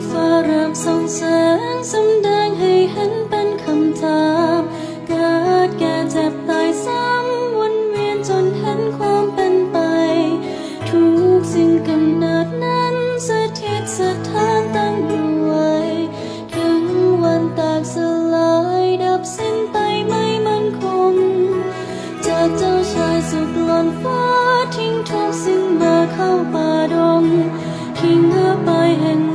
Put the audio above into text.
ຟ້າແລບສ່ອງແສງ ສຳແດງໃຫ້ເຫັນເປັນຄຳຖາມ ເກີດແກ່ເຈັບຕາຍຊ້ຳ ວົນວຽນຈົນເຫັນຄວາມເປັນໄປ ທຸກສິ່ງກຳເນີດນັ້ນ ສະຖິດສະຖານຕັ້ງຢູ່ໄວ ເຖິງວັນແຕກສະຫຼາຍ ດັບສິ້ນໄປໄມ່ໝັ້ນຄົງ ຈາກເຈົ້າຊາຍສຸກລ້ອນຟ້າ ຖິ້ມທຸກສິ່ງມາເຂົ້າປ່າດົງ ຖິ້ມເຮືອໄປແຫ່ງ